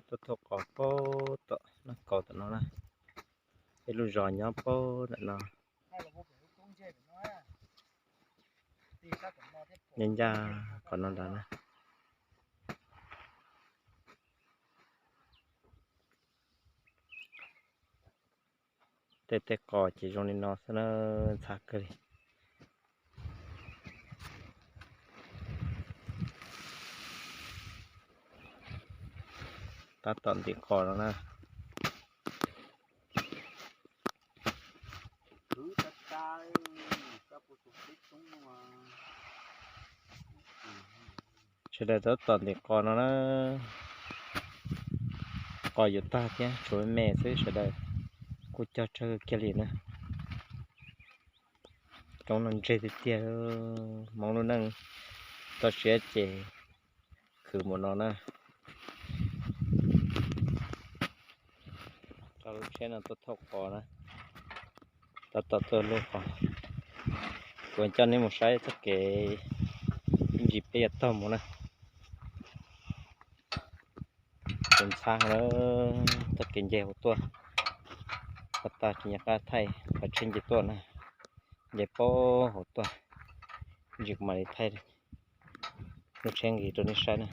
Tuaj thauj qos puag tom Naj Kaus tom no na, peb lub zos nyob puag nram no. Nyob ncaj qhov no ntag na. Tej tej qos ces zoo li no xwb na, ntxhab kawg li. Tab tom ntim qos no na. Sawv daws tab tom ntim qos no na. Qos yuav tag thiab, tshuav me me xwb, sawv daws kuj cog tsawg kiag li na. Roob no ntseg tiag tiag, Hmoob lub neej txoj sia ces khwv mus no na. Tso lub tsheb no tuaj thauj qos na, tab tom tuaj lub qos. Kuv coj nej mus saib txoj kev ib ntsis peb yuav taug mus na. Tus ntxhab na, txoj kev nce hauv tuaj, qhov tag tsis nco qab thaij qhov tsheb nce tuaj na, nce puag hauv tuaj, ib ntsis kuv mam li thaij lub tsheb nqis rau nej saib na.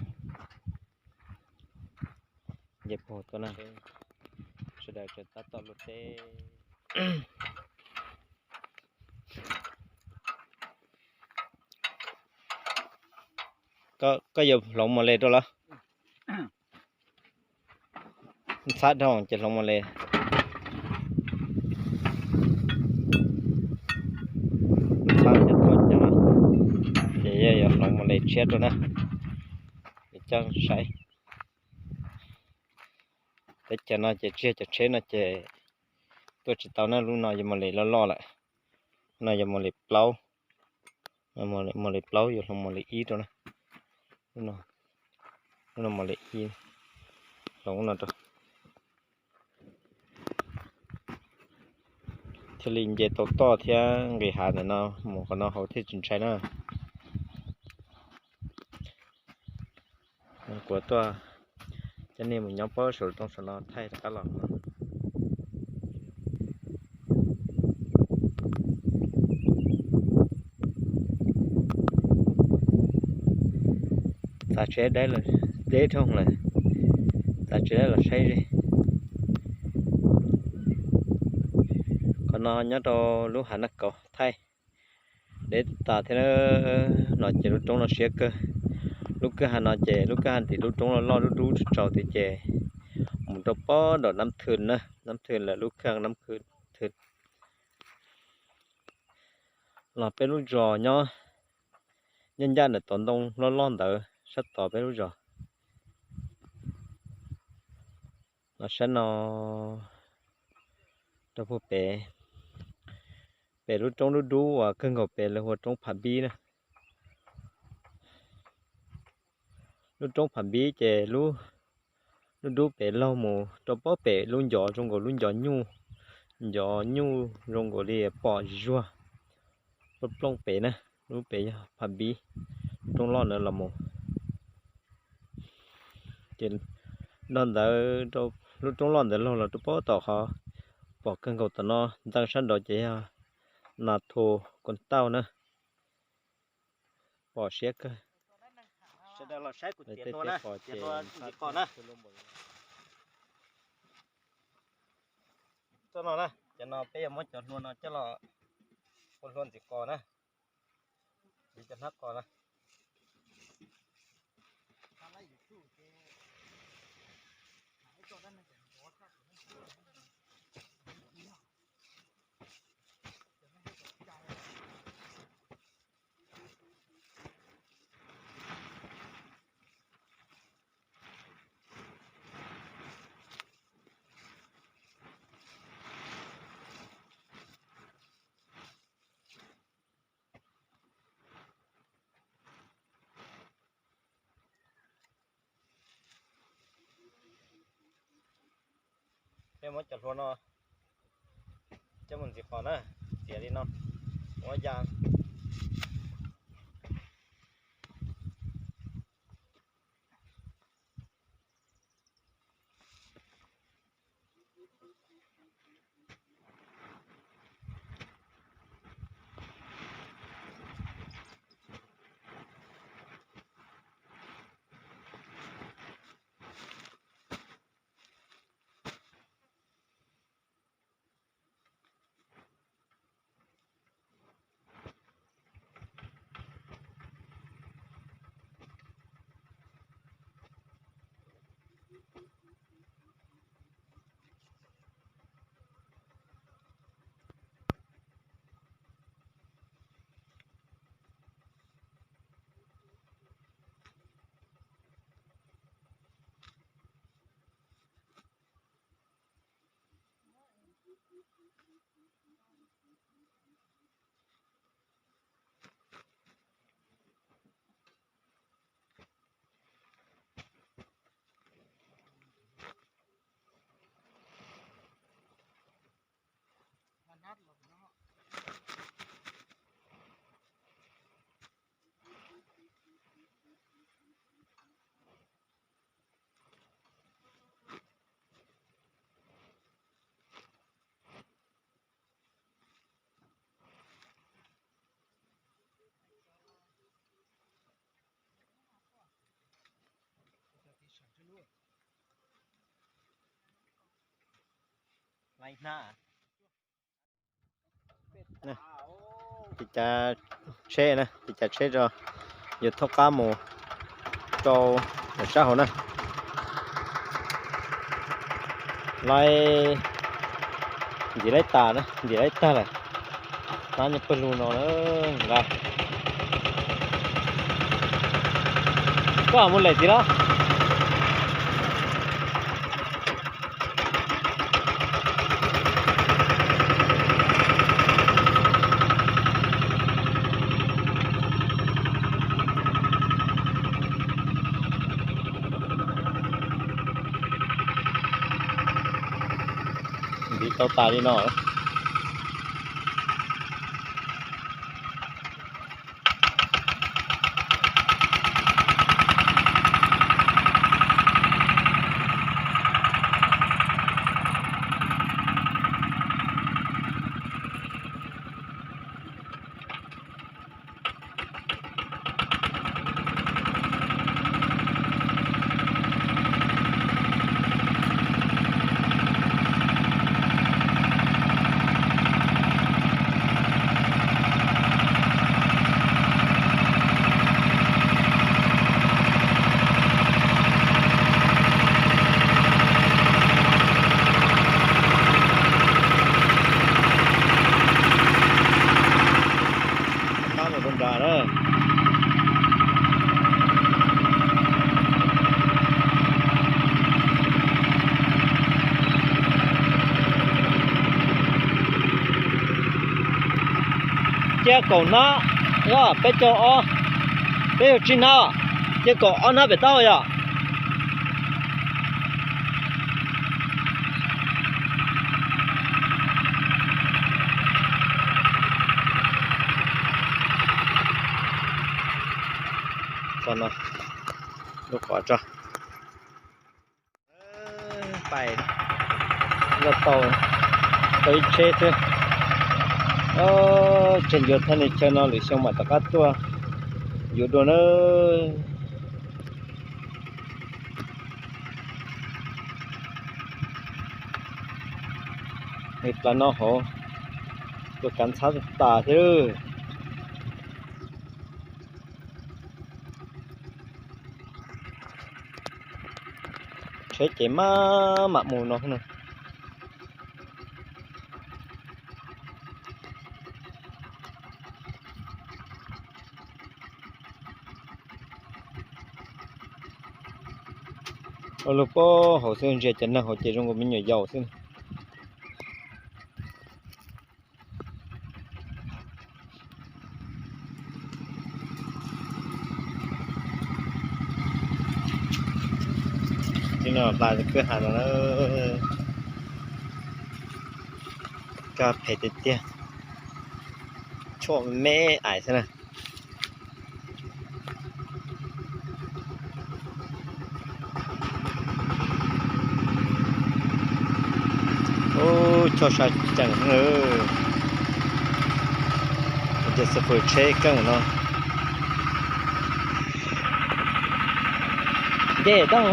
Nce puag hauv tuaj na, sawv daws tseem tab tom luaj teb. Koj yuav hloov mos les rau los? Ntxhab dhau ces hloov mos les. Ntxhab thiab thauj coj, ces yog yuav hloov mos les tshiab rau na. Es coj saib. Teb chaws no ces tsis yog cov tsheb no ces tuaj tsis tau na, lub no yog mos les loj loj lawm. No yog mos les plaub. Mos les plaub yuav hloov mos les ib rau na. Lub no mos les ib, hloov no rau. Thiaj li nce tau toj thiab nqis hav ntawm no mus qhov no hauv thiaj tsis ntshai na. Kuv tuaj coj nej mus nyob puag saum rooj saum no thaij rov qab los. Txav tsheb deb lawm, deb dhau lawm, txav tsheb deb los saib ze. Qhov no nyob rau lub hav Naj Kaus Thaib. Deb tas thiab no ces lub roob no siab kawg. Lub kwj ha no ces lub kwj ha tim lub roob loj loj dub dub tsaus tsaus tiag ces mus rau puag nram Nab Thwm na, Nab Thwm lawm lub kwj ha Nab Thwm. Los peb lub zos nyob ncaj ncaj ntawm tauv ntoo loj loj ntawd sab tod peb lub zos. Los sab no rau puag pem, pem lub roob dub dub uas kawg nkaus pem lawv hu ua roob Pham Npib na. Lub roob Pham Npib ces lub, lub dub pem laug mus rau puag pem lub ncov zoo nkaus lub ncov nyuj, ncov nyuj zoo nkaus li pom zuag plooj plooj pem na, lub pem yog Pham Npib, lub roob loj ntawd los mus. Ces nrog ntawd rau lub roob loj ntawd laug los rau puag tom qhov pom kawg nkaus tom no ntxeev sab nraud ces yog Nas Thu Koos Tauj na. Pom siab kawg. Sawv daws los saib kuv tiav hlua na, tiav hlua ntxiv qos na. Txoj no na, cov no peb yuav muab cov hlua no coj los ua hlua ntxiv qos na, ntxiv cov hnab qos na. Peb muab cov hlua no coj mus ntxiv qos na, txiav li no, muab ya. Ces cav tsheb na, ces cav tsheb tso, yuav thauj qab mus rau sab hauv na. Laib ntim laib tas na, ntim laib tag lawm. Hnab nyob pawg lug no na, nqa. Koj mus lem tid los? Ntiv tau tas li no. Qab mus rau nram na. Cia kaum hnab, peb caug ob, peb caug tsib hnab, cia kaum ob hnab pem tau yom. Txog no, lub qhov tso. Pais, loj tau, tau ib tsheb xwb. Tseg yuav thaj li chaw no lwm xyoo mam rov qab tuaj yuav dua na. Nws plaws no hauv, tuaj kav ntxhab tas thiab. Tsheb ces maj mam mus no na. Ua lug puag hauv xwb, ntsia cov neeg hauv ces zoo nkaus me nyuam yaus xwb. Tib no hla kwj ha no, kaj phem tiag tiag, tshuaj me ais xwb na. Ub, choj sai ceem, ces xab pwm tsheb keej no. Nce tau.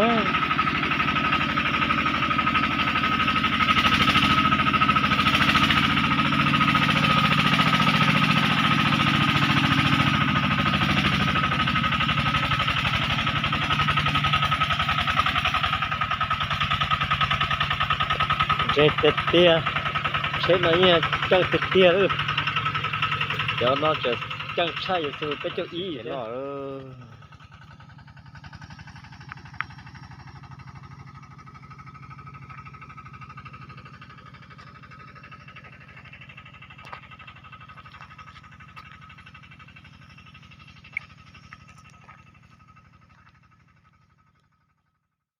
Ntse tiag tiag, tsheb no yeej ceeb tiag tiag. Cov no tseem ceeb tshaj yuav xwb peb caug ib no.